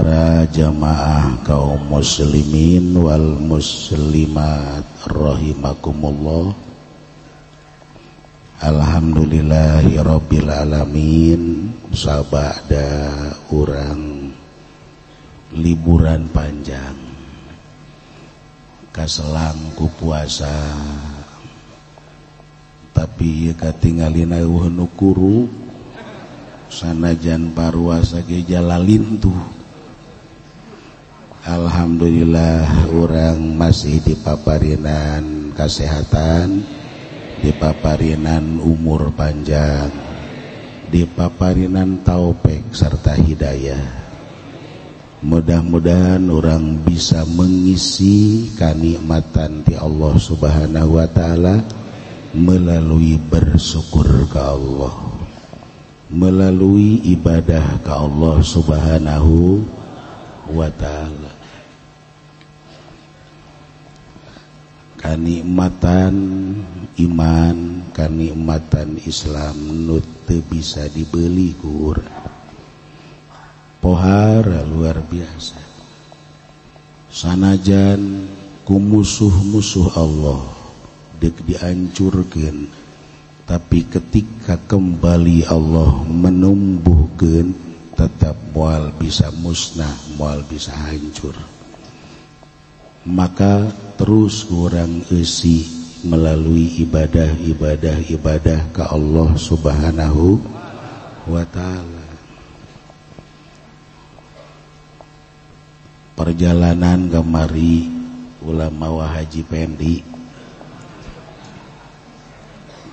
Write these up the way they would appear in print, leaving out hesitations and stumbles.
Para jamaah kaum muslimin wal muslimat rahimakumullah. Alhamdulillahirabbil alamin. Sabada urang liburan panjang kaselang ku puasa, tapi ieu katingalina eueuh nu kuru sanajan paruasa ge jalalintuh. Alhamdulillah urang masih dipaparinan kesehatan, dipaparinan umur panjang, dipaparinan taufik serta hidayah. Mudah-mudahan orang bisa mengisi kanikmatan di Allah Subhanahu wa taala melalui bersyukur ke Allah, melalui ibadah ke Allah Subhanahu wa ta'ala. Kanikmatan iman, kanikmatan Islam nu teu bisa dibeli ku urang. Pohara luar biasa. Sanajan ku musuh-musuh Allah deuk diancurkeun, tapi ketika kembali Allah menumbuhkeun, tetap moal bisa musnah, moal bisa hancur. Maka terus kurang isi melalui ibadah-ibadah-ibadah ke Allah Subhanahu wa ta'ala. Perjalanan kemari ulama wa Haji Pendi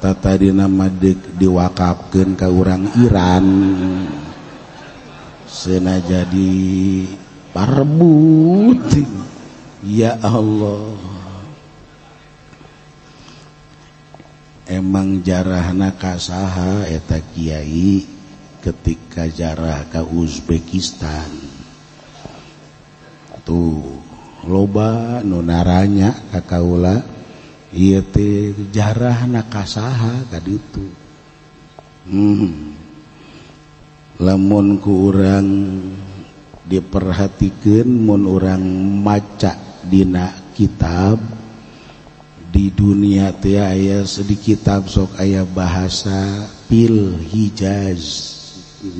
tata dina madek diwakafkeun ka urang Iran, sena jadi parbut. Ya Allah, emang jarahna kasaha eta kiai ketika jarah ka Uzbekistan tuh loba nu naranya ka kaula ieu teh jarahna kasaha ka ditu. Lamun ku urang diperhatikeun, mun urang maca dina kitab di dunia teh aya di kitab sok aya bahasa pil Hijaz,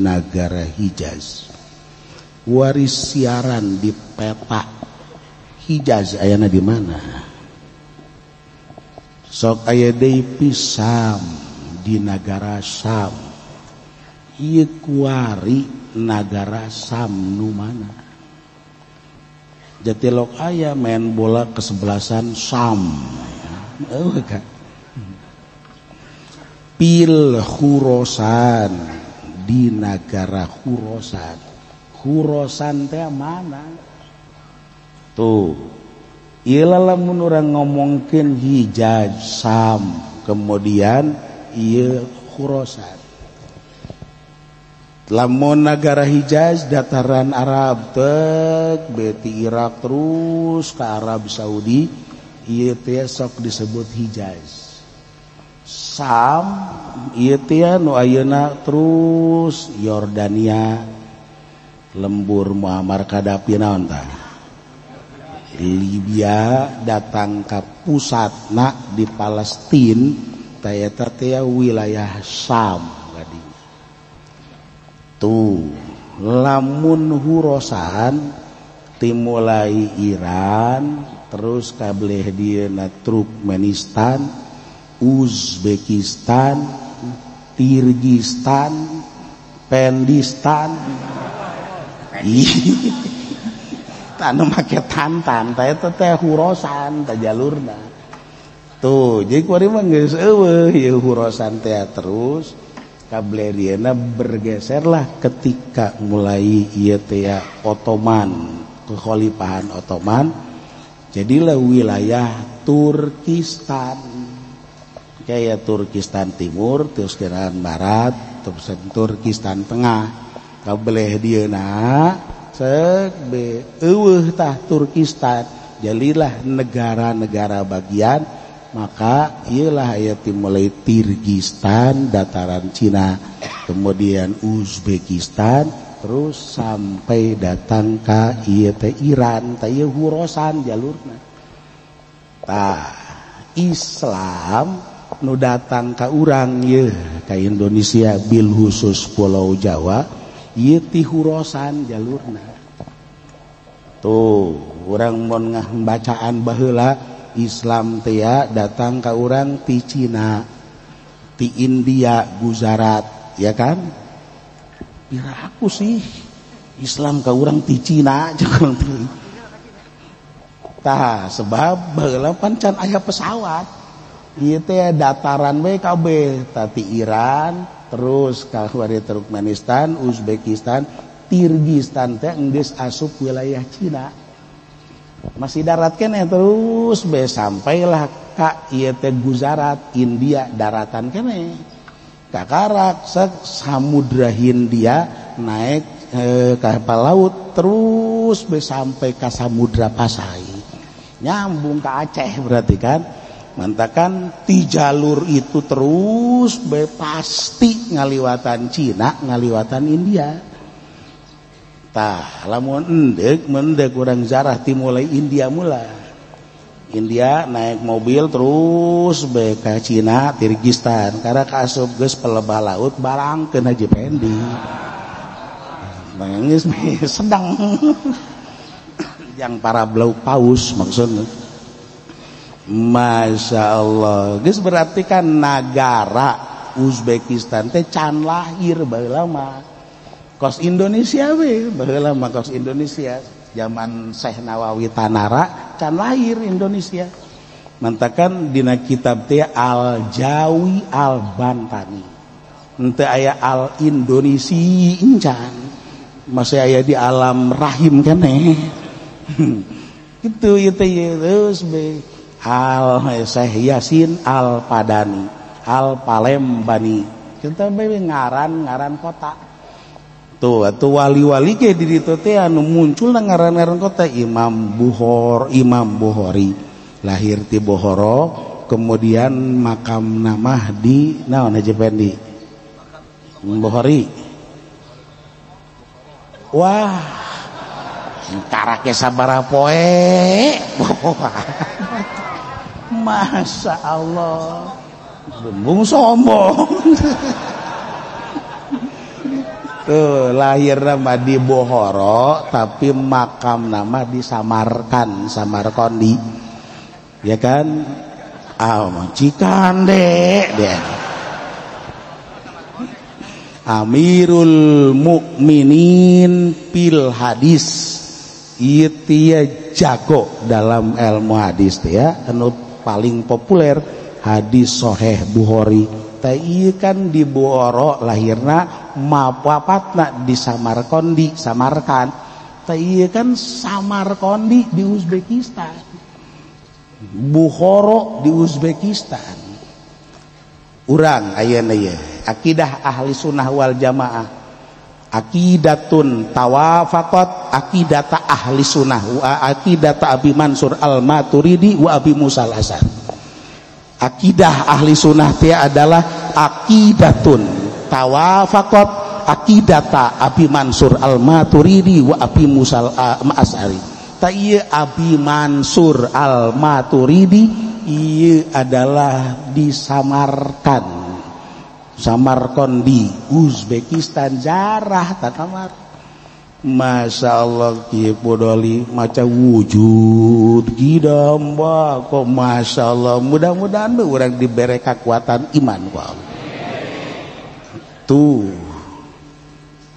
nagara Hijaz. Waris siaran di peta Hijaz ayana di mana? Sok aya deui Pisam di nagara Sam. Ieu kuari nagara Sam nu mana? Jatilok aya main bola kesebelasan Sam. Eueuh ka. Pil Khurasan di nagara Khurasan. Khurasan teh mana? Tuh. Ieu lamun urang ngomongkeun Hijaz Sam, kemudian ieu Khurasan. Lamun nagara Hijaz dataran Arab tek beti Irak terus ke Arab Saudi, ieu teh sok disebut Hijaz. Sam ieu teh nu ayeuna terus Yordania, lembur Muammar Gaddafi naon tah? Libya datang ka pusatna di Palestina, tah eta teh wilayah Sam. Tuh, lamun Khurasan timulai Iran terus kableh dieuna Turkmenistan, Uzbekistan, Kirgistan, Pendistan. Tanu make tantan, tah eta teh Khurasan tah jalurna. Tuh, jadi kuari mah geus eueuh ieu Khurasan teh terus kableriana bergeserlah ketika mulai ieu teh Ottoman, kekhalifahan Ottoman, jadilah wilayah Turkistan. Kayak Turkistan Timur, Turkistan Barat, terus Turkistan Tengah. Kabeleh dieuna seuk be eueuh tah Turkistan, jadilah negara-negara bagian. Maka ialah ayat mulai Kirgistan, dataran Cina, kemudian Uzbekistan, terus sampai datang ka ieu teh Iran teh ieu Hurosan jalurna. Tah Islam nu datang ka urang ieu ka Indonesia bil khusus Pulau Jawa ieu ti Hurosan jalurna. Tuh urang mun ngabacaan baheula Islam teh datang ka urang ti Cina, ti India, Gujarat, ya kan? Piraku sih Islam ka urang ti Cina jeung tah sebab baheula pan can aya pesawat. Ieu teh dataran we kabeh, tah ti Iran terus ka Turkmenistan, Uzbekistan, Kirgistan teh geus asup wilayah Cina. Masih darat keneh terus be sampailah ka ieu teh Gujarat, India daratan keneh. Kakarak Samudra Hindia naik kapal laut terus be sampai ka Samudra Pasai. Nyambung ke Aceh berarti kan. Mantakan ti jalur itu terus be pasti ngaliwatan Cina, ngaliwatan India. Tah lamun endek mendek urang zarah ti mulai India mula. India naik mobil terus be ka Cina, Kirgistan, karena kaasup geus pelebah laut barangkeun Haji Pendi. Nangis sedang yang para blau paus maksudnya. Masya Allah, geus berarti kan nagara Uzbekistan teh can lahir baheula mah. Kos Indonesia we baheula mah kos Indonesia zaman Syekh Nawawi Tanara can lahir Indonesia. Mantakan dina kitab teh Al Jawi Al Bantani. Henteu aya Al Indonesi encan. Masih aya di alam rahim keneh. Kitu ieu teh terus be Al Syekh Yasin Al Padani, Al Palembani. Kita be ngaran-ngaran kota. Tuh atuh wali-wali ke di ditu teh anu muncul ngaran-ngaran kota Imam Bukhari, Imam Bukhari lahir ti Bohoro, kemudian makam nama di naon Haji Pendi? Bukhari. Wah, karake sabaraha poe. Masya Allah, bembung sombong. Tuh lahir nama di Bohoro, tapi makam nama di Samarkand, Samarkondi, ya kan? Ah, Cikande, deh. Amirul Mukminin fil hadis, itu ya jago dalam ilmu hadis ya, anu paling populer hadis Sahih Bukhari. Teh ieu kan di Bohoro lahirna, mapapatna di Samarkondi, Samarkand. Teh ieu kan Samarkondi di Uzbekistan, Bukhara di Uzbekistan. Urang ayeuna ye akidah ahli sunnah wal jamaah, akidatun tawafaqat akidata ahli sunnah wa akidata Abi Mansur al-Maturidi wa Abi Musa al-Asy'ari. Akidah ahli sunnah teh adalah akidatun tawafaqat akidata Abi Mansur al-Maturidi wa Abi Musa al-Asy'ari. Ta ieu Abi Mansur al-Maturidi ieu adalah di Samarkand, Samarkandi, Uzbekistan, jarah takamar. Masya Allah Ki Podoli maca wujud gidamba kok Masya Allah, mudah-mudahan urang diberi kekuatan iman ku Allah. Tuh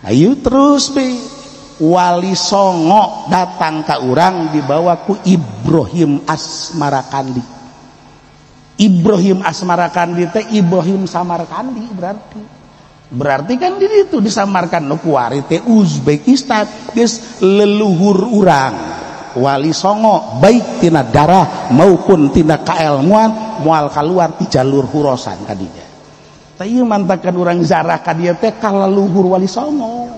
ayo terus be Wali Songo datang ka urang dibawa ku Ibrahim Asmarakandi. Ibrahim Asmarakandi teh Ibrahim Samarkandi berarti. Berarti kan di itu disamarkan nu kuari teh Uzbekistan geus leluhur urang Wali Songo baik tina darah maupun tina kaelmuan moal kaluar ti jalur Hurosan kadinya. Teh ieu mantakan urang zarah ka dieu teh ka leluhur Wali Songo.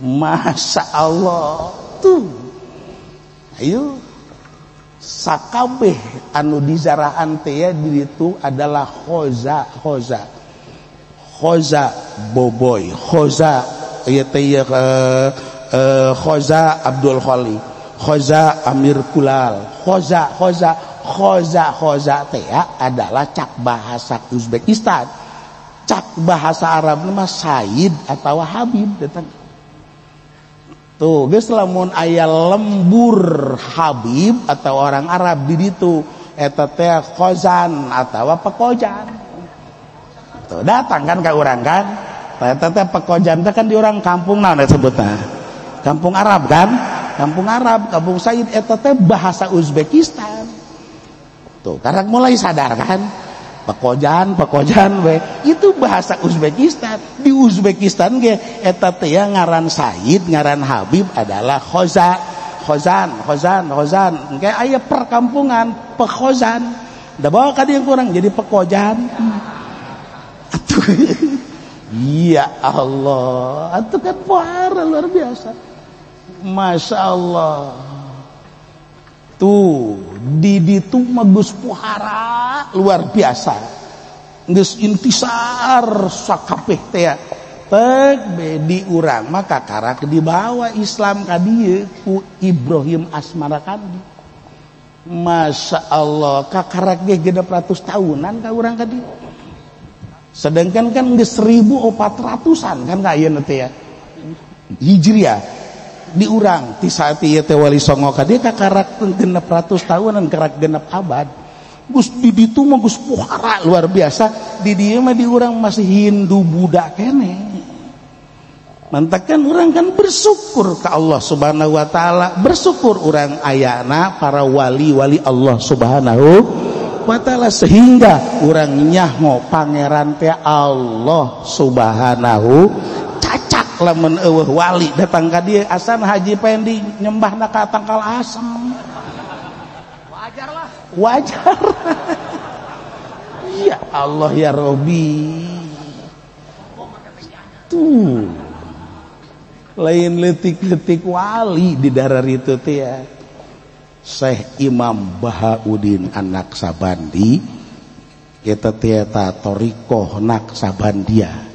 Masya Allah tuh. Ayo sakabeh anu dizarahan teh ya di ditu adalah khoza khoza khoza Boboy, Khoza ieu teh Khoza Abdul Khaliq, Khoza Amir Kulal, Khoza Khoza Khoza Khoza teh adalah cak bahasa Uzbekistan, cak bahasa Arab mah Said atau Habib datang. Tuh geus lamun aya lembur Habib atau orang Arab di ditu eta teh Khozan atau Pekojan. Tuh datang kan ka urang kan. Eta teh Pekojan teh kan di urang kampung naon sebutna? Kampung Arab kan? Kampung Arab, Kampung Said eta teh bahasa Uzbekistan. Tuh, karena mulai sadar kan? Pekojan, Pekojan we. Itu bahasa Uzbekistan. Di Uzbekistan ge eta teh ngaran Said, ngaran Habib adalah Khoza, Khozan, Khozan, Khozan. Engke aya perkampungan Pekhozan. Da bawa ka dieu kurang jadi Pekojan. Atuh. Ya Allah, atuh kan pohara luar biasa. Masya Allah. Tuh di ditu mah geus pohara luar biasa. Geus intisar sakabeh teh. Tek be di urang mah kakarak dibawa Islam ka dieu ku Ibrahim Asmarakandi. Masya Allah, kakarak ge 600 tahunan ka urang ka dieu. Sedangkan kan geus 1400-an kan ka ayeuna teh ya. Hijriah. Di urang ti saat ieu teh Wali Songo ka dieu kakarak 600 tahunan karak genep abad. Geus di ditu mah geus pohara luar biasa, di dieu mah di urang masih Hindu Buddha keneh. Mantakan urang kan bersyukur ka Allah Subhanahu wa taala, bersyukur urang ayana para wali-wali Allah Subhanahu wa taala sehingga urang nyaho pangeran teh Allah Subhanahu cacak lamun eueuh wali datang ka dieu asan Haji Pendi nyembahna ka tangkal asem. Wajar lah. Wajar. Ya Allah ya Robi. Tuh. Lain letik-letik wali di daerah itu teh ya. Syekh Imam Bahauddin Anak Sabandi kita teh eta thariqah Naqsabandiah.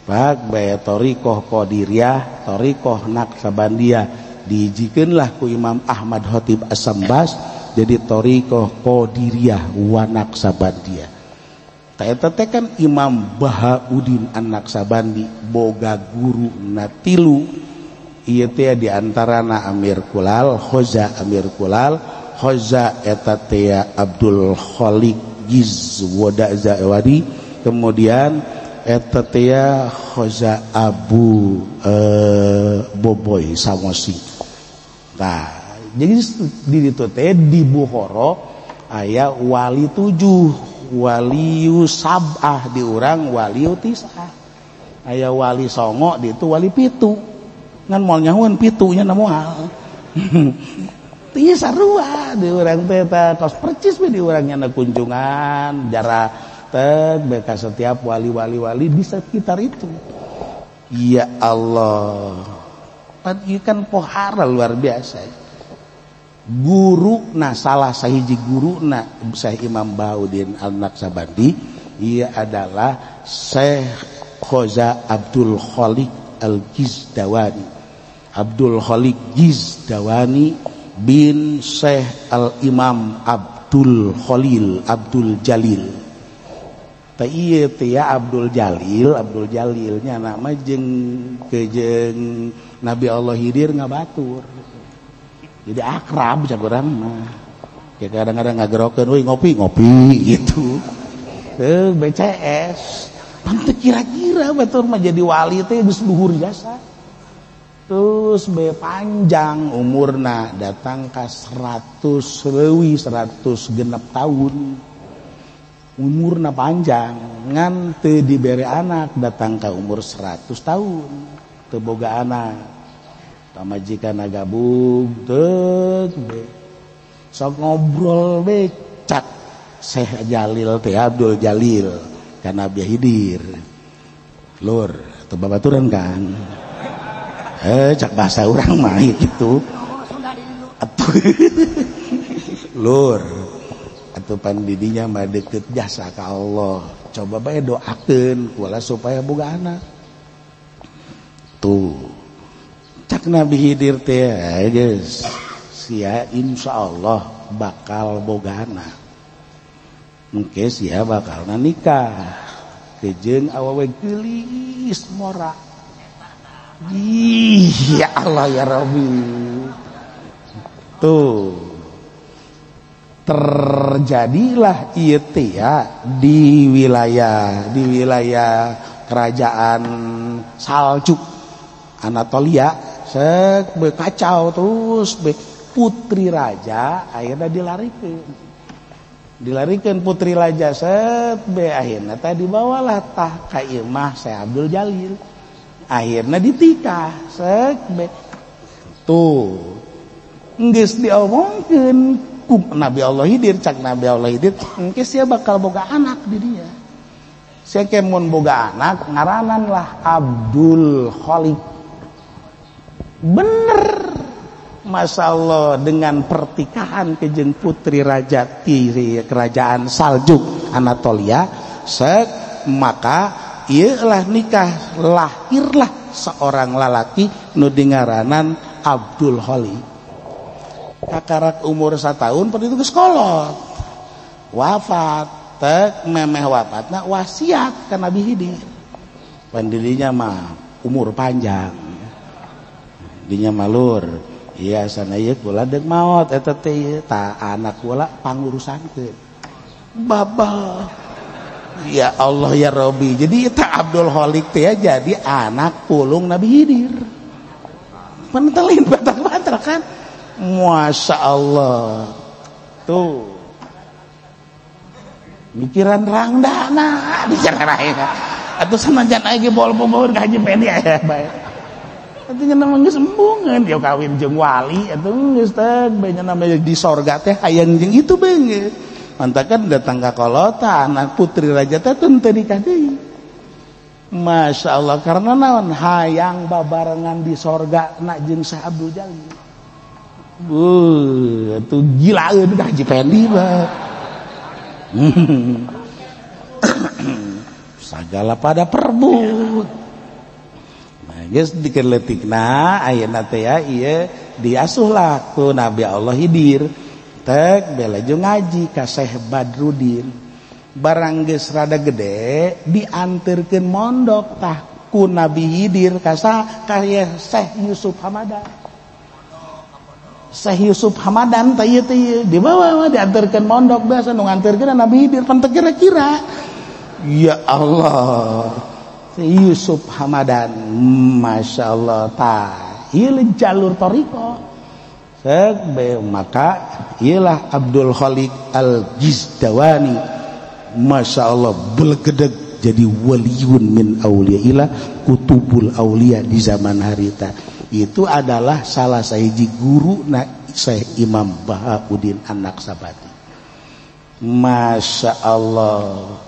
Bak bae thariqah Qadiriyah, thariqah Naqsabandiah dihijikeunlah ku Imam Ahmad Khatib As-Sambas jadi thariqah Qadiriyah wa Naqsabandiah. Ta eta teh kan Imam Bahauddin An-Naqsabandi boga guru na tilu. Ieu teh di antarana Amir Kulal, Khoza Amir Kulal, Khoza eta teh Abdul Khaliq Gizwadazawadi, kemudian eta teh Khoza Abu Boboy Samosi. Nah, jadi di ditu teh di Bukhara aya wali 7, waliyu sab'ah di urang waliyu tis'ah. Aya wali songo di itu wali 7. Ngan moal nyahuan pitunya na moal. Teu sarua di urang teh tah tos percis we di urang nya kunjungan jarak teh beka setiap wali-wali wali di sekitar itu. Ya Allah. Pan ieu kan pohara luar biasa. Guru na salah sahiji guru na Syekh Imam Bahauddin An-Naqsabandi ia adalah Syekh Khoza Abdul Khaliq Al-Gizdawani. Abdul Khaliq Gizdawani bin Syekh Al-Imam Abdul Khalil Abdul Jalil. Teh ieu teh ya Abdul Jalil, Abdul Jalilnya nama jeung kejeung Nabi Allah Hidir ngabatur. Jadi akrab cak urang mah. Ya kadang-kadang ngagerokeun euy ngopi-ngopi gitu. Teu BCS. Pan teu kira-kira batur mah jadi wali teh geus luhur jasa. Terus be panjang umurna datang ka 100 leuwih 106 tahun. Umurna panjang ngan teu dibere anak datang ka umur 100 tahun teu boga anak. Pamajikan gabung teu be. Sok ngobrol be cak Syekh Jalil teh Abdul Jalil kana Nabi Hidir. Lur atau babaturan kan. Cak bahasa urang mah gitu. Atuh. Lur atuh pan didinya mah deket jasa ka Allah. Coba bae doakeun kula supaya boga anak. Tuh. Cak Nabi Khidir teh geus sia insyaallah bakal boga anak. Engke sia bakalna nikah. Kejeung awewe geulis mora. Ih, ya Allah ya Rabbi. Tuh. Terjadilah ieu teh ya di wilayah kerajaan Saljuk Anatolia, sek kacau terus putri raja akhirnya dilarikan putri raja set be akhirnya tadi dibawalah tah ka imah Syekh Abdul Jalil, akhirnya ditikah sek be tuh geus diomongkeun ku Nabi Allah Khidir, cak Nabi Allah Khidir engke sia bakal boga anak di dia. Sia ke mun boga anak ngaranan lah Abdul Khaliq. Bener, Masya Allah, dengan pertikahan kejeng putri raja Tiri kerajaan Saljuk Anatolia sek, maka ialah nikah lahirlah seorang lalaki nu dingaranan Abdul Khaliq. Kakarak umur 1 tahun pada itu geus kolot wafat, tek memeh wafatna wasiat ka Nabi Khidir. Pandirinya mah umur panjang dinya malur. Iya sana ieu kula deuk maot eta teh ta anak kula pangurusankeun. Babah. Ya Allah ya Rabbi. Jadi eta Abdul Khaliq teh jadi anak pulung Nabi Khidir. Pentelin batak-batak kan. Masya Allah. Tuh. Mikiran rangdana bicara ya. Atuh sanajan aing bol-bol ka Haji Pendi aya bae. Artinya namanya geus embungeun dia kawin jeung wali atuh geus teh banyak namanya di sorga teh hayang jeung itu beungeut. Mantakan datang ka kolota anak putri raja teh teu nikah deui. Masya Allah, karena naon hayang babarengan di sorga nak jeung Syekh Abdul Jalil. Atuh gilaeun ka Haji Pendi mah. Sagala pada perebut. Geus dikeletikna ayeuna teh ya ieu diasuhlah ku Nabi Allah Khidir tek belajo ngaji ka Syekh Badruddin. Barang geus rada gede dianterkeun mondok tah ku Nabi Khidir ka Syekh Yusuf Hamadan. Syekh Yusuf Hamadan teh ieu teh dibawa mah dianterkeun mondok biasa nu nganterkeun Nabi Khidir pan teu kira-kira. Ya Allah. Yusuf Hamadan, Masya Allah, tah ieu jalur thariqah. Maka ialah Abdul Khaliq Al-Jizdawani, Masya Allah, belegedeg jadi waliyun min awliyaillah, kutubul awliya di zaman harita. Itu adalah salah sahiji guru na Syekh Imam Bahauddin An-Naqsabandi. Masya Allah.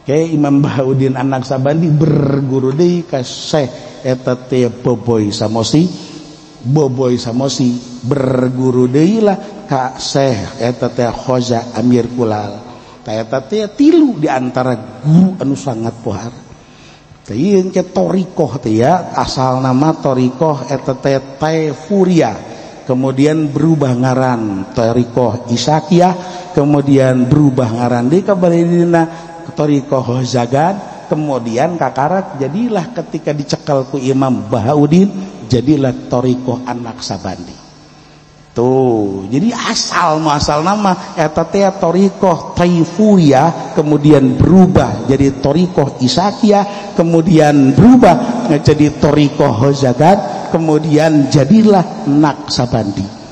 Kayak Imam Bahauddin An-Naqsabandi berguru deui ka Syekh eta teh Boboy Samosi, Boboy Samosi berguru deui lah ka Syekh eta teh Khoza Amir Kulal. Ta eta teh tilu di antara guru anu sangat pohar. Teh ieu ke thariqah teh ya, asal nama thariqah eta teh Taifuria, kemudian berubah ngaran thariqah Isakiyah, kemudian berubah ngaran deui ka baridina thariqah Zagan, kemudian kakarak jadilah ketika dicekal ku Imam Bahauddin jadilah thariqah An-Naqsabandi. Tuh, jadi asal muasal nama eta teh thariqah Taifuyah, kemudian berubah jadi thariqah Isakiyah, kemudian berubah jadi thariqah Zagan, kemudian jadilah Naqsabandi.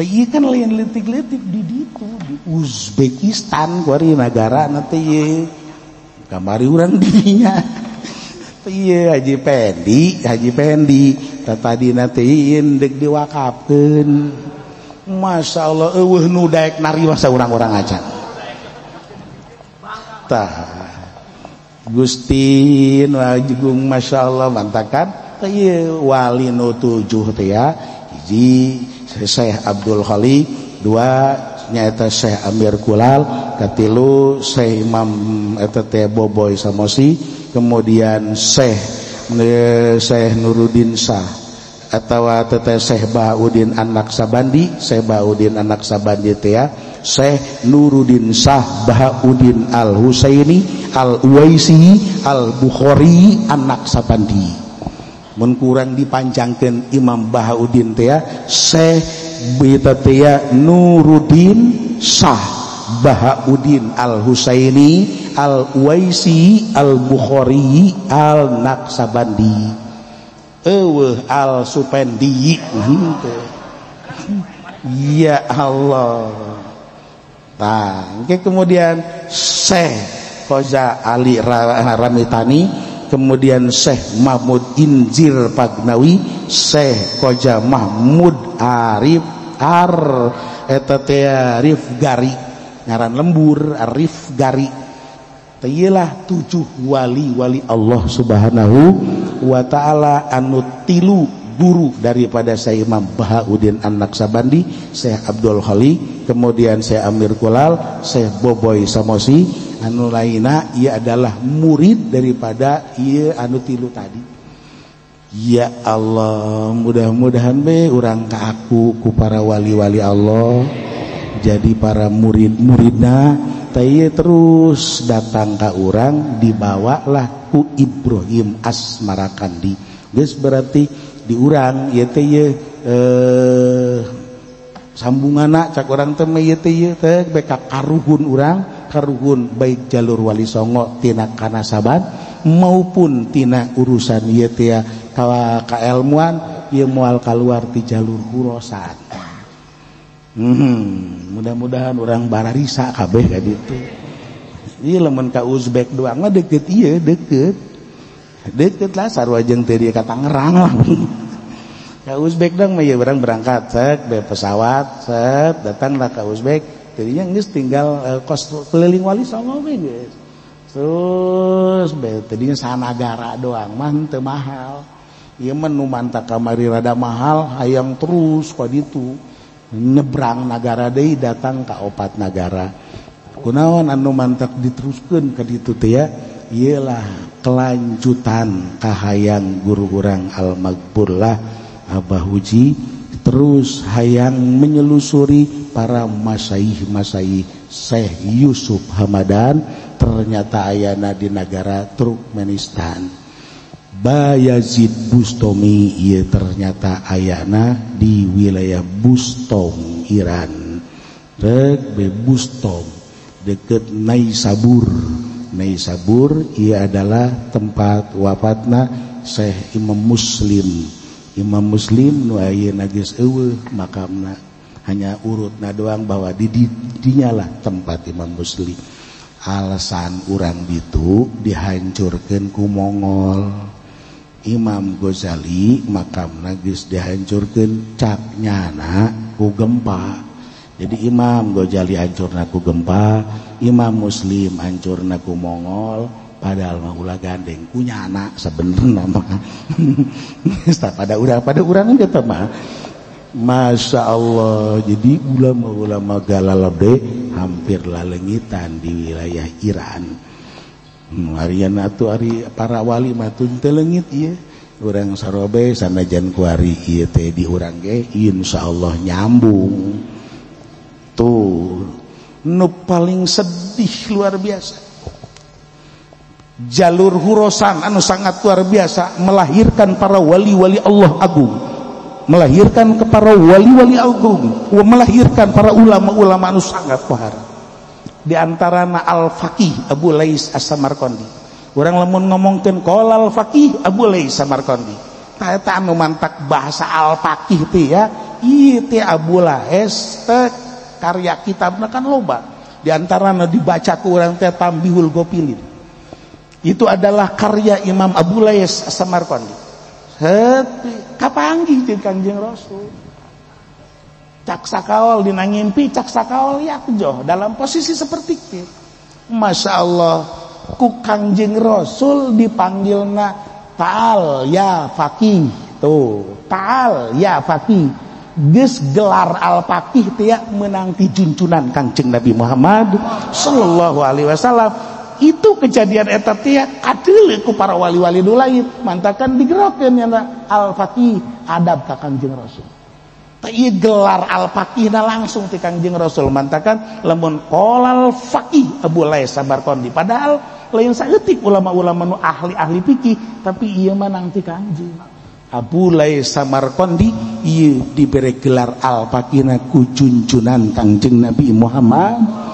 Teh kan lain letik-letik di ditu di Uzbekistan kuari nagara nanti ye kamari urang dinya teh Haji Pendi tadi nanti deuk diwakafkeun. Masya Allah, eueuh nu daek narima saurang-urang aja tah Gusti nu agung Masya Allah mantakan teh wali nu 7 teh ya, hiji Syekh Abdul Khaliq, dua nyaeta Syekh Amir Kulal, katilu Syekh Imam eta teh Boboy Samosi, kemudian Syekh Nuruddin Shah atawa teh Syekh Baudin Anak Sabandi, Syekh Baudin Anak Sabandi teh ya, Syekh Nuruddin Shah Baudin Al Husaini Al Uwaisi Al Bukhari Anak Sabandi. Mun kurang dipanjangkeun Imam Bahaudin teh ya, Syekh beta teh ya Nuruddin Shah Bahaudin Al Husaini Al Uwaisi Al Bukhari Al Naqsabandi. Eueuh Al Supendi. Ya Allah. Tah, kemudian Syekh Khoja Ali Ramitani, kemudian Syekh Mahmud Injir Pagnawi, Syekh Khoja Mahmud Arif Ar eta teh Arif Gari, ngaran lembur Arif Gari. Teulah 7 wali-wali Allah Subhanahu wa ta'ala anu tilu guru daripada Syekh Imam Bahaudin An-Naqsabandi, Syekh Abdul Khaliq, kemudian Syekh Amir Kulal, Syekh Boboy Samosi, anu lainna ia adalah murid daripada ieu anu tilu tadi. Ya Allah, mudah-mudahan be urang ka aku ku para wali-wali Allah jadi para murid-muridna teh terus datang ka urang dibawalah ku Ibrahim Asmarakandi. Geus berarti di urang ieu teh ieu sambunganna cak urang teh ieu teh ieu teh beka karuhun urang, karuhun baik jalur Wali Songo tina kanasaban maupun tina urusan ieu teh kaelmuan ieu moal kaluar ti jalur Khurasan. Mudah-mudahan orang bararisa kabeh ka ditu. Ieu lamun ka Uzbek doang mah deket ieu, deket. Deket lah sarua jeung teh dia ka Tangerang lah. Ka Uzbek dong mah ieu urang berangkat set be pesawat set datanglah ka Uzbek, tadinya geus tinggal kos keliling Wali Songo we geus. Terus be tadinya sanagara doang mah teu mahal. Ieu mah nu mantak kamari rada mahal hayang terus ka ditu. Nyebrang nagara deui datang ka 4 nagara. Kunaon anu mantak diteruskeun ka ditu teh ya? Ieulah kelanjutan kahayang guru urang Al-Maghfurlah Abah Huji terus hayang menyelusuri para masyayikh-masyayikh Syekh Yusuf Hamadan ternyata ayana di negara Turkmenistan. Bayazid Bustami ieu ternyata ayana di wilayah Bustom Iran. Rek be Bustom deket Naisabur. Naisabur ieu adalah tempat wafatna Syekh Imam Muslim. Imam Muslim nu ayeuna geus eueuh makamna, hanya urutna doang bahwa di dinyalah tempat Imam Muslim. Alasan urang ditu dihancurkeun ku Mongol. Imam Ghazali makamna geus dihancurkeun cak nyana ku gempa. Jadi Imam Ghazali hancurna ku gempa, Imam Muslim hancurna ku Mongol, padahal mah ulah gandeng ku nyana sebenarnya mah. Pada urang eta mah. Masya Allah, jadi ulama-ulama galalabde hampir lalengitan di wilayah Iran. Harian atuh ari para wali mah teu leungit ieu. Urang sarobe sanajan kuari ieu teh di urang ge insyaallah nyambung. Tuh, nu paling sedih luar biasa. Jalur Khurasan anu sangat luar biasa melahirkan para wali-wali Allah agung. Melahirkan ke para wali-wali agung, melahirkan para ulama-ulama anu sangat pohara. Di antarana Al-Faqih Abu Lais As-Samarqandi. Urang lamun ngomongkeun qala Al-Faqih Abu Lais Samarqandi. Tah eta anu mantak bahasa Al-Faqih teh ya, ieu teh Abu Lais teh karya kitabna kan loba. Di antarana dibaca ku urang teh Tambihul Ghafilin. Itu adalah karya Imam Abu Lais As-Samarqandi. Heuh, kapanggih jeung Kangjeng Rasul. Cak sakaol dina ngimpi, cak sakaol yakjoh dalam posisi seperti itu. Masya Allah, ku Kangjeng Rasul dipanggilna ta'al ya faqih. Tuh, ta'al ya faqih. Geus gelar al-faqih teh meunang ti junjunan Kangjeng Nabi Muhammad sallallahu alaihi wasallam. Itu kejadian eta teh kadeuleu ku para wali-wali nu lain, mantakan digerokeun nya al-faqih adab ka Kangjeng Rasul. Teh ieu gelar al-faqihna langsung ti Kangjeng Rasul, mantakan lamun qolal faqih Abu Lais Samarqandi, padahal lain saeutik ulama-ulama nu ahli-ahli fikih, tapi ieu mah nang ti Kangjeng Abu Lais Samarqandi ieu dibere gelar al-faqihna ku junjunan Kangjeng Nabi Muhammad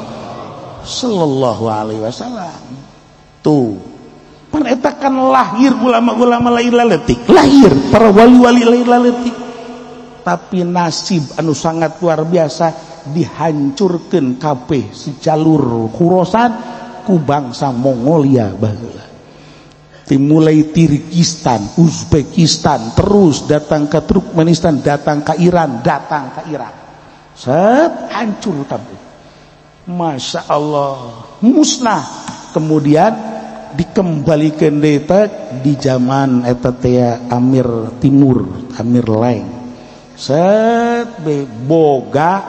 sallallahu alaihi wasallam. Tuh pan eta kan lahir ulama-ulama lain laletik, lahir para wali-wali lain laletik, tapi nasib anu sangat luar biasa dihancurkan kabeh sejalur Khurasan ku bangsa Mongolia baheula. Dimulai Tirkistan, Uzbekistan, terus datang ke Turkmenistan, datang ke Iran, datang ke Irak. Set hancur kabeh. Masya Allah, musnah. Kemudian dikembalikan deui di zaman eta teh Amir Timur, Amir Lain. Set be boga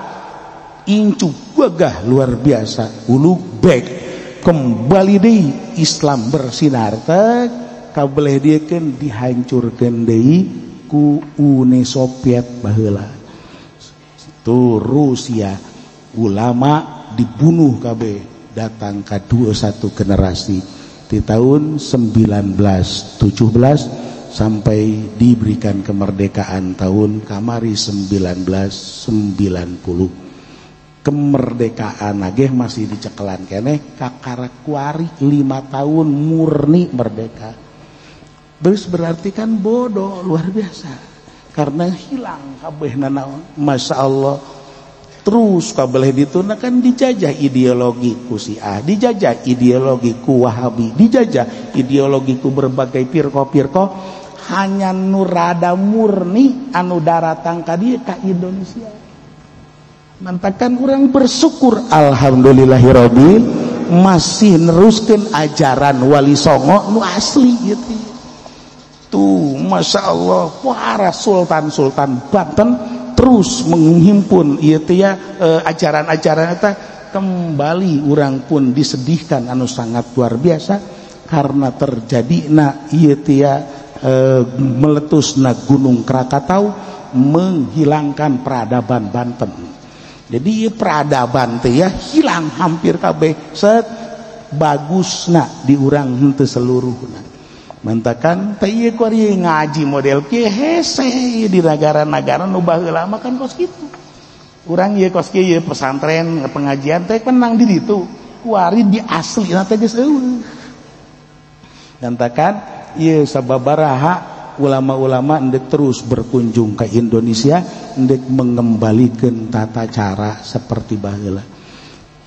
incu gagah luar biasa, Ulugbek kembali deui Islam bersinar teh kabeleh dieu keun dihancurkeun deui ku Uni Soviet baheula. Tuh Rusia ulama dibunuh kabeh, datang ke 21 generasi di tahun 1917 sampai diberikan kemerdekaan tahun kamari 1990. Kemerdekaan ageh masih dicekelan keneh kakara kuari 5 tahun murni merdeka. Terus berarti kan bodoh luar biasa karena hilang kabeh nanaon. Masya Allah. Terus kabeh dituna kan dijajah ideologi ku Syiah, dijajah ideologi ku Wahabi, dijajah ideologi ku berbagai pirko-pirko, hanya nurada murni anu daratang ka dieu ka Indonesia. Mantakan orang bersyukur alhamdulillahirabbil masih neruskeun ajaran Wali Songo nu asli gitu. Tuh Masya Allah, para sultan-sultan Banten terus menghimpun ieu teh ya ajaran-ajaran eta kembali urang pun disedihkan anu sangat luar biasa karena terjadina ieu teh ya meletusna Gunung Krakatau menghilangkan peradaban Banten. Jadi peradaban teh ya hilang hampir kabeh set bagusna di urang henteu seluruhna. Mantakan teh ieu kuari ngaji model kieu hese di negara-negara nu baheula mah kan kos kitu. Urang ieu kos kieu pesantren pengajian teh menang di ditu. Kuari di aslina teh geus eueuh. Mantakan ieu sababaraha ulama-ulama ndek terus berkunjung ke Indonesia ndek mengembalikan tata cara seperti baheula.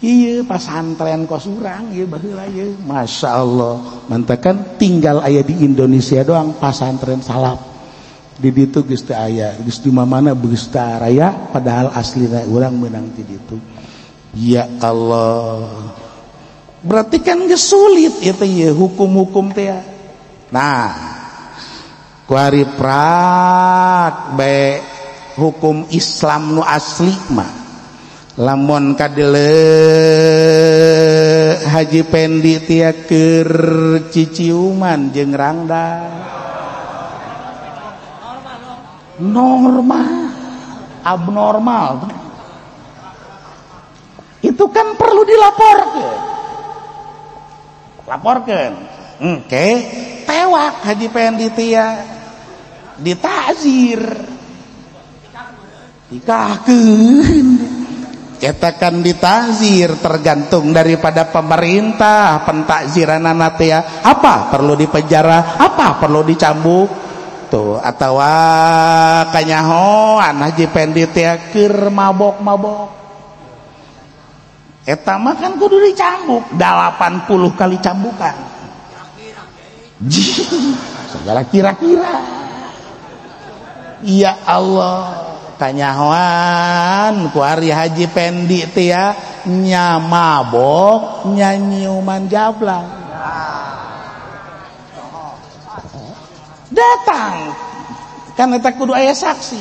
Iya pasantren kos urang ieu baheula ieu. Masya Allah. Mantakan tinggal aya di Indonesia doang pasantren salaf. Di ditu geus teu aya, geus di mana-mana geus teu aya padahal aslina urang meunang ti ditu. Ya Allah. Berarti kan geus sulit ieu teh ieu hukum-hukum teh. Nah, kuari prak be hukum Islam nu asli mah lamun kadele Haji Pendi tia keur ciciuman jeung rangda normal abnormal itu kan perlu dilaporkan, laporkan oke tewak Haji Pendi tia ditazir dikahkeun eta kan ditazir tergantung daripada pemerintah pentakziranana teh apa perlu dipenjara apa perlu dicambuk tuh atawa kanyahoan Haji Pendi teh keur mabok-mabok eta mah kan kudu dicambuk 80 kali cambukan segala kira-kira. Ya Allah kanyahoan kuari Haji Pendi teh ya nya mabok nya nyiuman jablang datang kan eta kudu aya saksi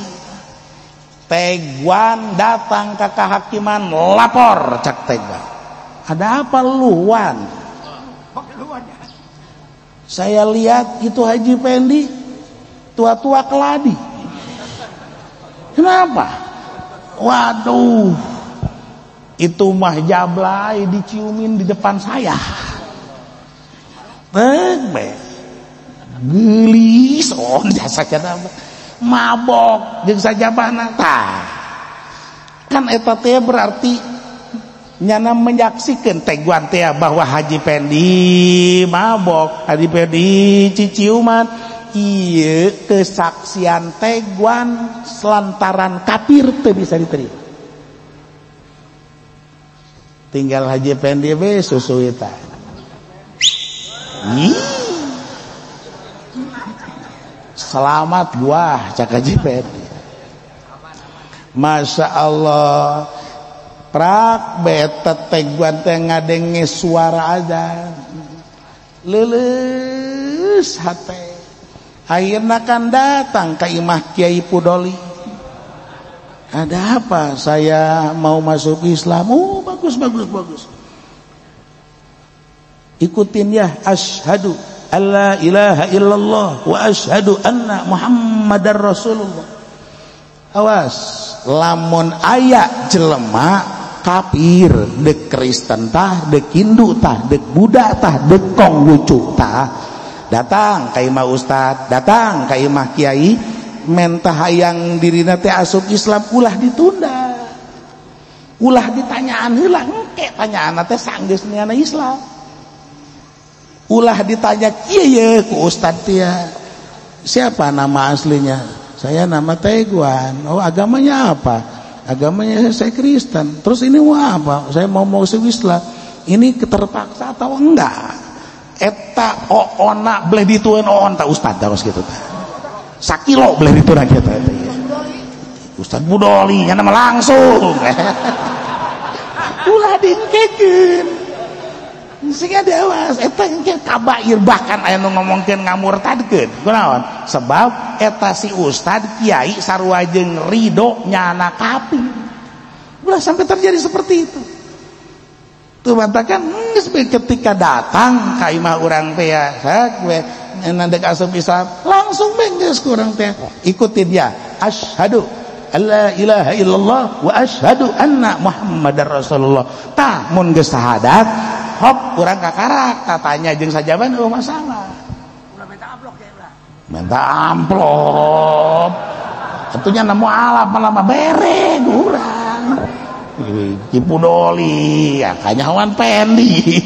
Teguan datang ke kehakiman lapor cak Teguan. Ada apa lu Wan? Saya lihat itu Haji Pendi tua-tua keladi. Kenapa? Waduh, itu mah jablay diciumin di depan saya. Teg gelis oh jasa kenapa? Mabok jeung sajabana tah. Kan eta teh berarti nyana menyaksikan Teguan teh bahwa Haji Pendi mabok, Haji Pendi ciciuman. Ieu kesaksian Teguan selantaran kafir teu bisa diterima. Tinggal Haji Pendi we susuitan. Selamat gua cak Haji Pendi. Masya Allah. Prak beta Teguan teh ngadenge suara azan. Leuleus hate. Akhirna kan datang ke imah Kiai Pudoli. Ada apa? Saya mau masuk Islam. Oh, bagus bagus bagus. Ikutin ya, asyhadu alla ilaha illallah wa asyhadu anna Muhammadar Rasulullah. Awas, lamun aya jelema kafir, dek Kristen tah, dek Hindu tah, dek Buddha tah, dek Konghucu tah, datang ka imah ustad, datang ka imah kiai, mentah hayang dirina teh asup Islam ulah ditunda. Ulah ditanyaan heula, engke tanyaan teh sanggeus niana Islam. Ulah ditanya kieu ye ku ustad teh. Siapa nama aslinya? Saya nama Teguan. Oh, agamanya apa? Agamanya saya Kristen. Terus ini mau apa? Saya mau masuk Islam. Ini keterpaksa atau enggak? Eta oona boleh dituan oon tak ustad terus gitu tah. Sakilo boleh dituan gitu eta. Ustad Budoli nya nama langsung. Ulah dingkekeun. Sing awas eta engke kabair bahkan aya nu ngomongkeun ngamurtadkeun. Kunaon? Sebab eta si ustad kiai sarua jeung ridho nyana kafir. Ulah sampai terjadi seperti itu. Tuh bantakan geus ketika datang ka imah urang teh ya, we nandek asup Islam, langsung geus ku urang teh. Ikutin ya, asyhadu alla ilaha illallah wa asyhadu anna Muhammadar Rasulullah. Tah mun geus syahadat hop urang kakarak tatanya jeung sajaban eueuh masalah. Ulah minta amplop ya ulah. Minta amplop. Tentunya nemu alap malah bere urang. Ki Pudoli ya kanyahoan Pendi.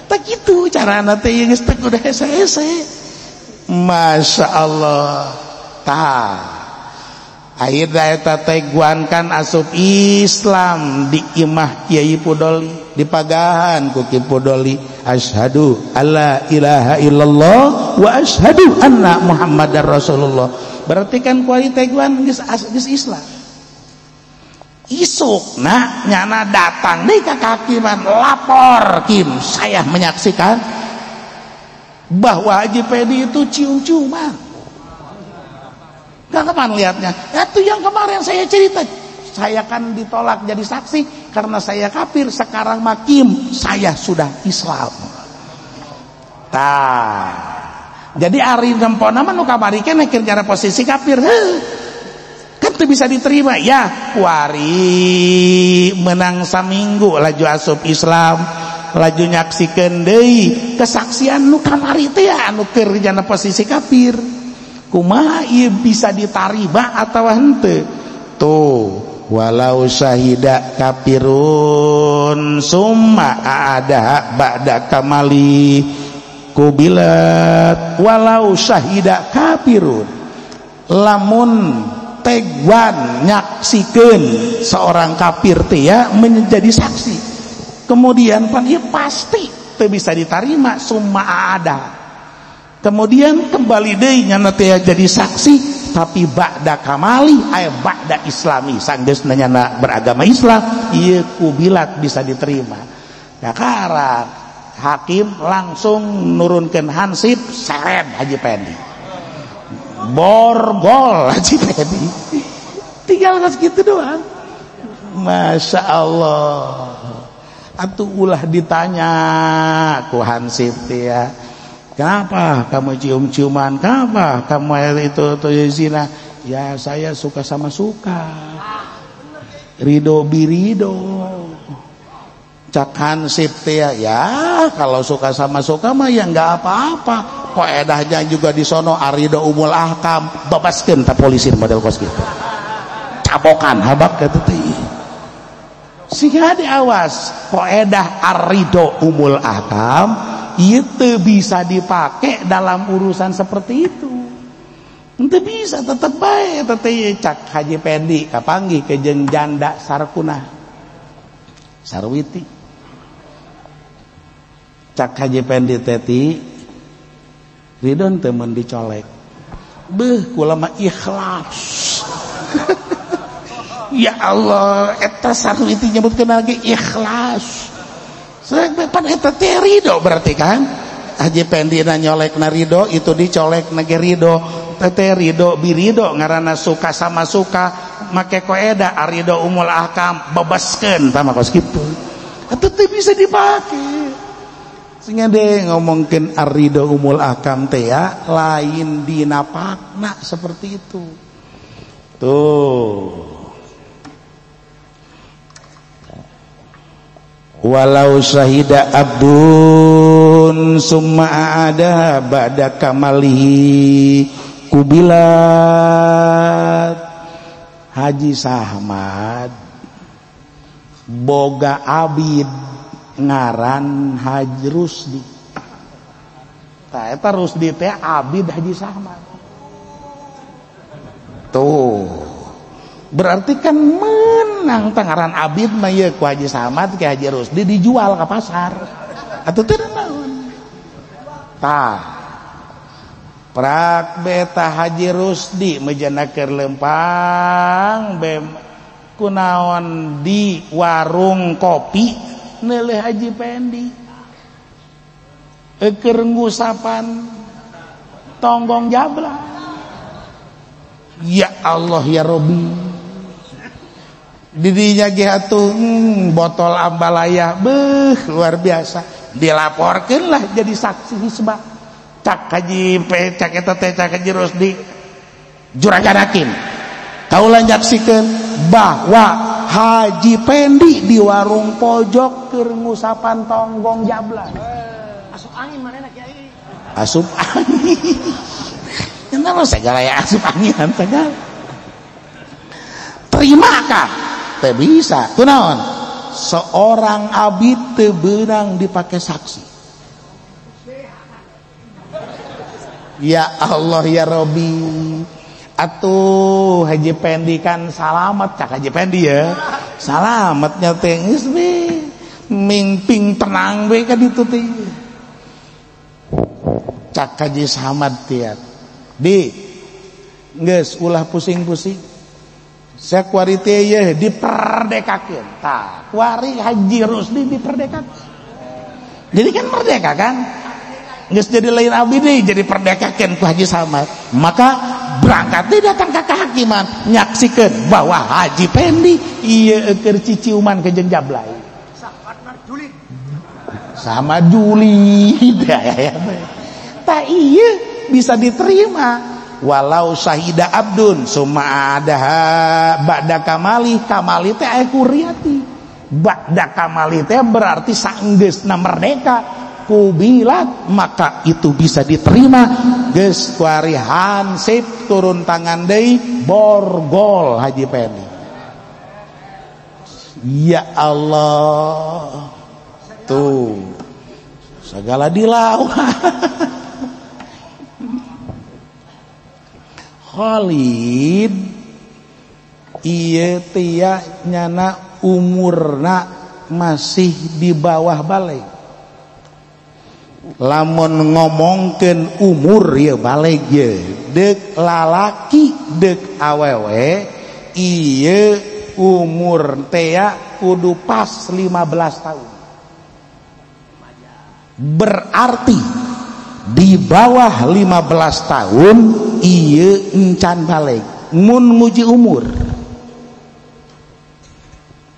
Tah kitu carana teh geus teh kudu hese-hese. Masya Allah. Tah akhirna eta Teguan kan asup Islam di imah Kiai Pudoli, dipagahan ku Ki Pudoli, asyhadu alla ilaha illallah wa asyhadu anna Muhammadar Rasulullah. Berarti kan kuari Teguan geus Islam. Isukna nyana datang deui ka kehakiman lapor, Kim, saya menyaksikan bahwa Haji Pendi itu cium-ciuman. Gak kapan lihatnya? Itu yang kemarin saya cerita. Saya kan ditolak jadi saksi karena saya kafir. Sekarang makim, saya sudah Islam. Tah. Jadi ari nempona mah nu kamari keneh keur cara posisi kafir. Heuh. Kan teu bisa diterima. Ya, kuari menang saminggu laju asup Islam, laju nyaksikeun deui kesaksian nu kamari teh anu keur jana posisi kafir. Kumaha ieu bisa ditarima atawa henteu? Tuh, walau syahida kafirun summa aada ba'da kamali kubilat. Walau syahida kafirun, lamun Teguan nyaksikeun seorang kafir teh ya menjadi saksi, kemudian pan ieu pasti teu bisa ditarima summa aada. Kemudian kembali deui nyana teh jadi saksi tapi ba'da kamali ay ba'da islami, sanggeusna nyana beragama Islam ieu kubilat bisa diterima. Kakarak hakim langsung nurunkeun hansip seret Haji Pendi, borgol Haji Pendi. Tinggal segitu doang. Masya Allah. Atuh ulah ditanya ku hansip ya. Kenapa kamu cium-ciuman? Kenapa kamu itu zina? Ya saya suka sama suka. Ridho birido. Cak hansip ya, ya kalau suka sama suka mah ya nggak apa-apa. Kok edahnya juga di sono arido umul ahkam, bebaskeun ta polisi model kos gitu. Cabokan habak kitu teh. Sehingga diawas, koedah arido umul ahkam itu bisa dipakai dalam urusan seperti itu. Itu bisa tetap baik teteh cak Haji Pendi kapanggih ke jeung janda Sarkunah Sarwiti. Cak Haji Pendi teti ridon temen dicolek. Beuh kula mah ikhlas. Ya Allah, eta Sarwiti nyebutkeun lagi ikhlas. Pan eta teh ridho berarti kan? Haji Pendi na nyolek na ridho, itu dicolek na ge ridho. Teh ridho birido ngaranna suka sama suka, make koeda arido umul ahkam bebaskeun tah mah kos kitu. Eta teh bisa dipake. Sehingga deh ngomongkeun arido umul ahkam teh ya lain dina pakna seperti itu. Tuh. Walau syahida abdun summa ada ba'da kamalihi kubilat. Haji Sahmad boga abid ngaran Haji Rusdi. Tah eta Rusdi teh abid Haji Sahmad. Tuh berarti kan menang tangaran abid mah ieu ku Haji Samad ke Haji Rusdi dijual ke pasar. Atuh teu naon. Tah. Prak beta Haji Rusdi mejana keur lempang bem kunaon di warung kopi neuleuh Haji Pendi. Keur ngusapan tonggong jabla. Ya Allah ya Robi. Didinya ge atuh botol ambalaya beuh luar biasa. Dilaporkeun lah jadi saksi hisbah. Cak Haji P cak eta teh cak Haji Rusdi juragan hakim. Kaula nyaksikeun bahwa Haji Pendi di warung pojok keur ngusapan tonggong jabla. Asup angin manehna kiai. Asup angin. Kenapa segala ya asup angin segala. Terima kah? Teu bisa. Kunaon? Seorang abid teu beunang dipake saksi. Ya Allah ya Robi. Atuh Haji Pendi kan salamet cak Haji Pendi ya. Salametnya teh geus we. Mingping tenang we ka ditu teh. Cak Haji Samad tiat. Di geus ulah pusing-pusing. Sakuari teh ye diperdekakeun. Tah, kuari Haji Rusdi diperdekakeun. Jadi kan merdeka kan? Geus jadi lain abdi deui, jadi perdekakeun ku Haji Samad. Maka berangkat deui datang ka kehakiman nyaksikeun bahwa Haji Pendi ieu keur ciciuman ke jeung jablay. Sama Juli. Tah ieu bisa diterima. Walau syahida abdun summa ada ba'da kamali, kamali teh aya kuriati. Ba'da kamali teh berarti saenggeusna merdeka kubilat, maka itu bisa diterima. Geus kuari hansip turun tangan deui borgol Haji Pendi. Ya Allah. Tuh segala dilawan. Khalid ieu tia nyana umurna masih di bawah baleg. Lamun ngomongkeun umur ieu baleg ye, deuk lalaki deuk awewe ieu umur tea kudu pas 15 tahun. Berarti di bawah 15 tahun ieu encan baleg mun nguji umur.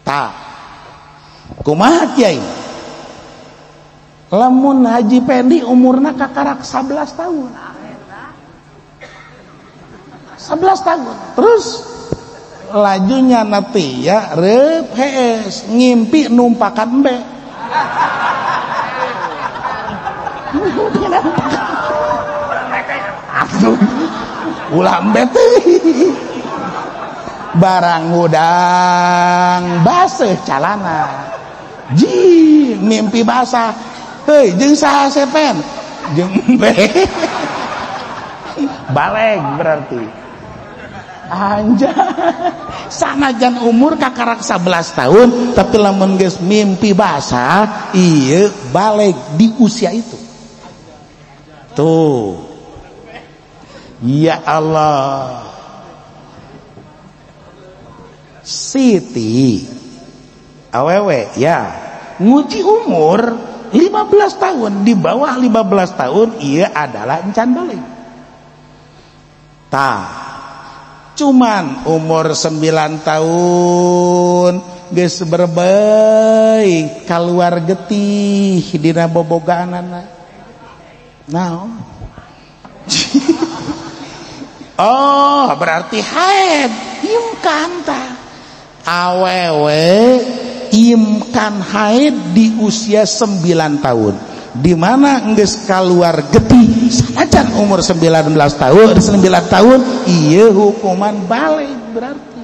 Tah kumaha kiai lamun Haji Pendi umurna kakarak 11 tahun. 11 tahun terus lajunya nanti ya rep hees ngimpi numpakan embe. Ulah embe teh barang hudang baseuh calana ji mimpi basah heuy jeung saha sepen jeung embe baleg berarti anjay sanajan umur kakarak 11 tahun tapi lamun geus mimpi basah ieu baleg di usia itu tuh. Ya Allah. Siti awewe ya nguji umur 15 tahun, di bawah 15 tahun ia adalah encan balig. Tah cuman umur 9 tahun geus berbaik keluar getih dina bobogaanana. Naon? Oh, berarti haid imkan tah. Awewe imkan haid di usia 9 tahun. Di mana geus keluar getih sanajan umur 19 tahun, 9 tahun ieu hukuman balig berarti.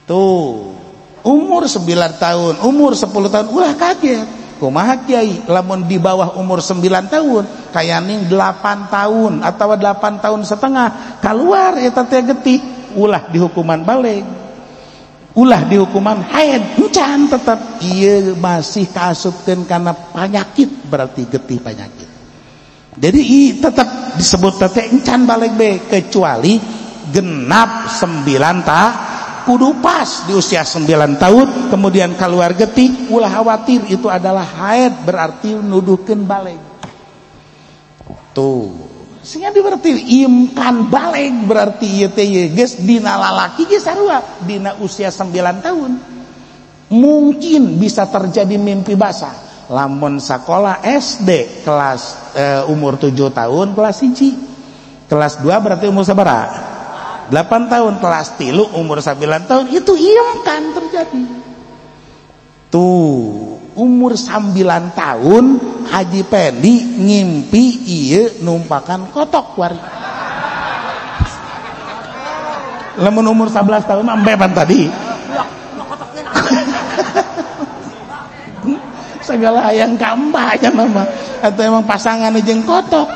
Tuh, umur 9 tahun, umur 10 tahun ulah kaget. Kumaha kiai lamun di bawah umur 9 tahun kayaning 8 tahun atau 8 tahun setengah keluar eta teh getih ulah dihukuman balig, ulah dihukuman haid encan tetap ieu masih kaasupkeun kana penyakit berarti getih penyakit. Jadi tetap disebut teh encan balig be kecuali genap 9 tahun kudu pas di usia 9 tahun kemudian keluar getih ulah khawatir itu adalah haid berarti nuduhkeun balig. Tuh sehingga berarti imkan balig berarti ieu teh geus dina lalaki geus sarua dina usia 9 tahun mungkin bisa terjadi mimpi basah lamun sakola SD kelas umur 7 tahun kelas 1 kelas 2 berarti umur sabaraha 8 tahun kelas 3 umur 9 tahun itu imkan terjadi. Tuh umur 9 tahun Haji Pendi ngimpi ieu numpakan kotok wari. Lamun umur 11 tahun mah embe pan tadi. Segala hayang ka embah aja mah atau emang pasangan jeung kotok.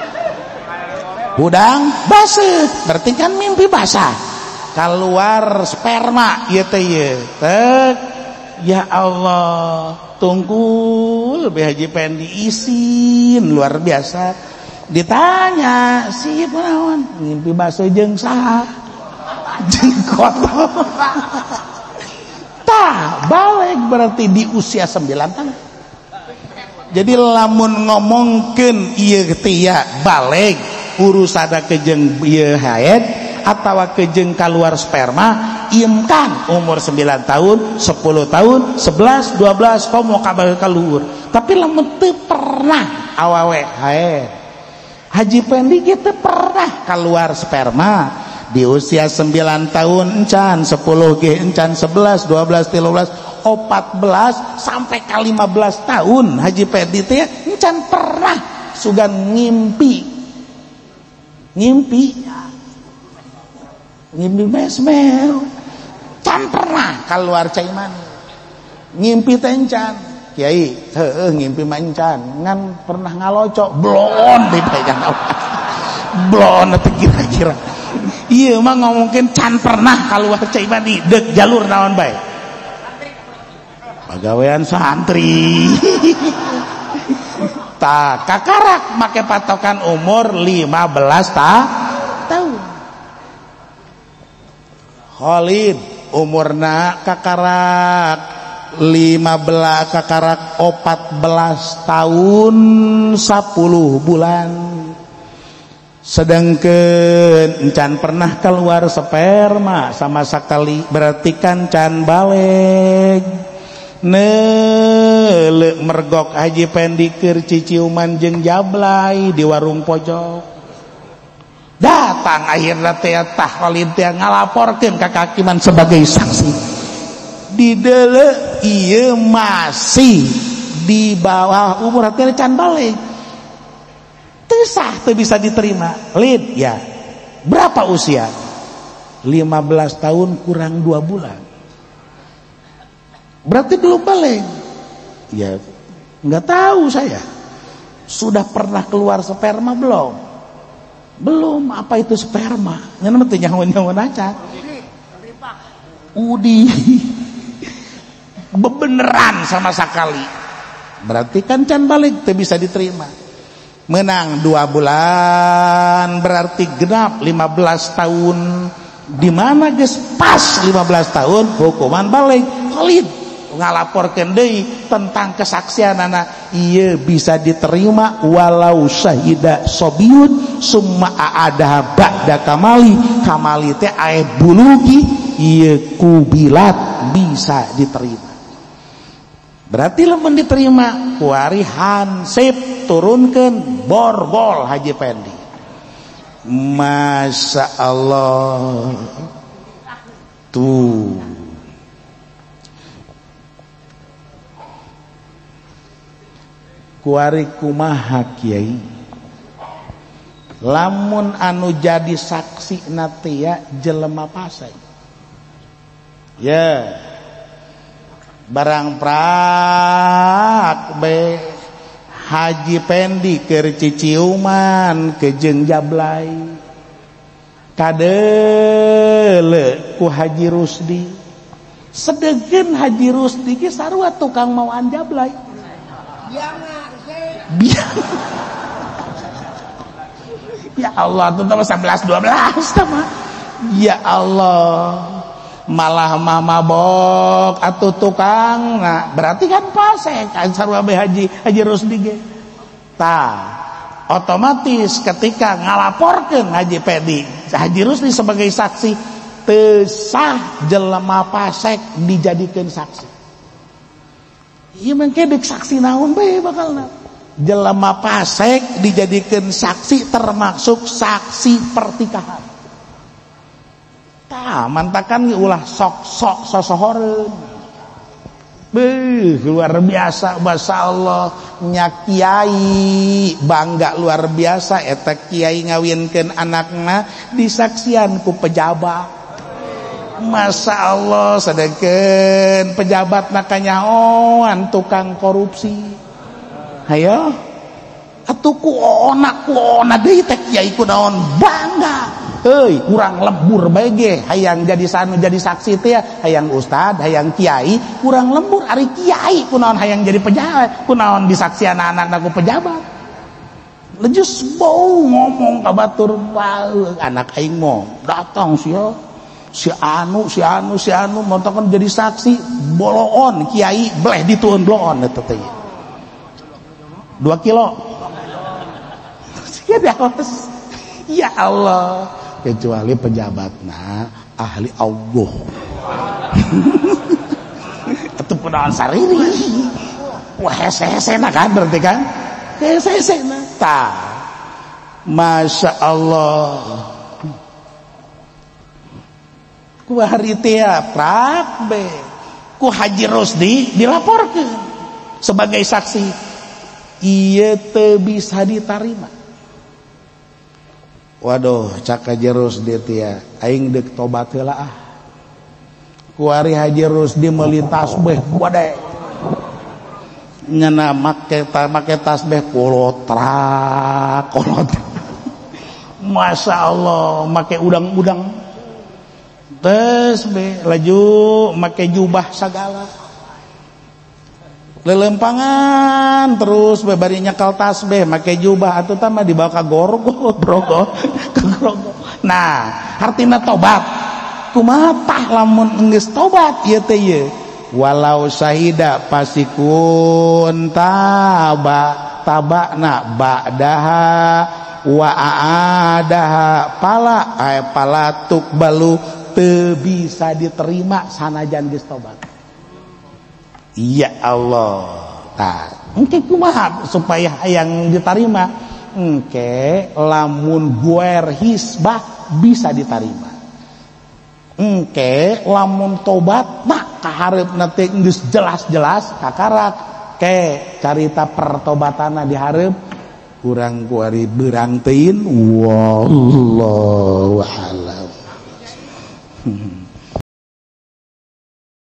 Hudang baseuh berarti kan mimpi basah keluar sperma ieu teh ieu tek ya Allah tungkul Be Haji Pendi isin luar biasa ditanya si kunaon mimpi baseuh jeung saha jeung kotok tah balik berarti di usia 9 tahun. Jadi lamun ngomongkeun ieu teh ya balik urusada kejeng ieu haid atawa kejeng keluar sperma imkan umur 9 tahun, 10 tahun, 11, 12 komo kabar kaluhur. Tapi lamun teu pernah awewe haid. Haji Pendi ge teu pernah keluar sperma di usia 9 tahun encan, 10 ge encan, 11, 12, 13, 14 sampai ke 15 tahun Haji Pendi teh encan pernah sugan ngimpi. Ngimpi ngimpi mesmel can pernah keluar cai mani ngimpi teh encan kiai heueuh ngimpi mah encan ngan pernah ngalocok blon dipegang blon teh kira-kira ieu mah ngomongkeun can pernah keluar cai mani deuk jalur naon bae pagawean santri. Tah kakarak make patokan umur 15 tahun. Khalid umurna kakarak 15 kakarak 14 tahun 10 bulan. Sedangkan encan pernah keluar sperma sama sekali, berarti kan can baleg. Neuleuh mergok Haji Pendi keur ciciuman jeung jablay di warung pojok. Datang akhirna teh tah Khalid teh ngalaporkeun ka kahakiman sebagai saksi. Dideuleuh ieu masih di bawah umur, artinya can baleg. Teu sah, teu bisa diterima. Lid ya. Berapa usia? 15 tahun kurang 2 bulan. Berarti belum balig. Ya, nggak tahu saya. Sudah pernah keluar sperma belum? Belum. Apa itu sperma? Ngan mah teu nyaho-nyaho acan. Udi. Bebeneran sama sekali. Berarti kan can balig teu bisa diterima. Menang 2 bulan berarti genap 15 tahun. Di mana geus pas 15 tahun hukuman balik. Khalid ngalaporkeun deui tentang kesaksian anak ieu bisa diterima walau syahida sobiyun summa aada ba'da kamali. Kamali teh ae bulugi ieu kubilat bisa diterima. Berarti lamun diterima kuari hansip turunkeun borgol Haji Pendi. Masya Allah. Tuh kuari kumaha kiai lamun anu jadi saksi natia jelema pasai ya barang prak be Haji Pendi keur ciciuman kejeng jablay kadeule ku Haji Rusdi. Sedengkeun Haji Rusdi ge sarua tukang mawaan jablay. Biang. Ya Allah, itu tambah 11 12 sama. Ya Allah. Malah mah mabok atuh tukang. Nah, berarti kan pasek kan sarua be Haji Rusdi ge. Tah, otomatis ketika ngalaporkeun Haji Pendi, Haji Rusdi sebagai saksi teu sah jelema pasek dijadikeun saksi. Ieu mangke deuk saksi naon bae bakalna. Jelema pasek dijadikeun saksi termasuk saksi pertikahan. Tah, mantakan ulah sok-sok sosohoreun. Beuh, luar biasa masya Allah nya kiai bangga luar biasa eta kiai ngawinkeun anakna disaksian ku pejabat. Masya Allah, sedengkeun pejabat nakanyahoan tukang korupsi. Hayo atuh ku ona deui teh kiai kunaon bangga. Heuy, kurang lembur bae ge hayang jadi sanu jadi saksi teh hayang ustad, hayang kiai, kurang lembur ari kiai kunaon hayang jadi pejabat, kunaon disaksian anak-anak ku pejabat. Lejus bau ngomong ka batur anak aing mah datang sia. Si anu, si anu, si anu montokan jadi saksi boloon kiai bleh dituun bloon eta teh. 2 kilo. Ya Allah, kecuali pejabatna ahli Allah. Atuh kunaon sariri. Wah hese-hesena kan berarti kan? Hese-hesena. Tah. Masya Allah. Ku hari teh prak be ku Haji Rusdi dilaporkeun sebagai saksi ieu teu bisa ditarima. Waduh, cak Haji Rusdi teh aing deuk tobat heula ah. Ku hari Haji Rusdi meuli tasbih gede. Nyana make tasbih kolotrak kolot. Masya Allah, make udang-udang. Terus be laju make jubah sagala lelempangan terus be bari nyekal tasbih make jubah atuh tah mah dibawa ka gorgo brogo ke grogo. Nah, hartina tobat kumaha tah lamun geus tobat ieu teh ieu walau syahida pasikun taba tabana ba'daha wa aadaha pala pala tukbalu teu bisa diterima sanajan geus tobat. Ya Allah. Tah, engke kumaha supaya hayang diterima? Engke lamun guer hisbah bisa diterima. Engke lamun tobat tak kahareupna teh geus jelas-jelas kakarak ke carita pertobatana dihareup urang kuari beurang teuin wallahu a'lam.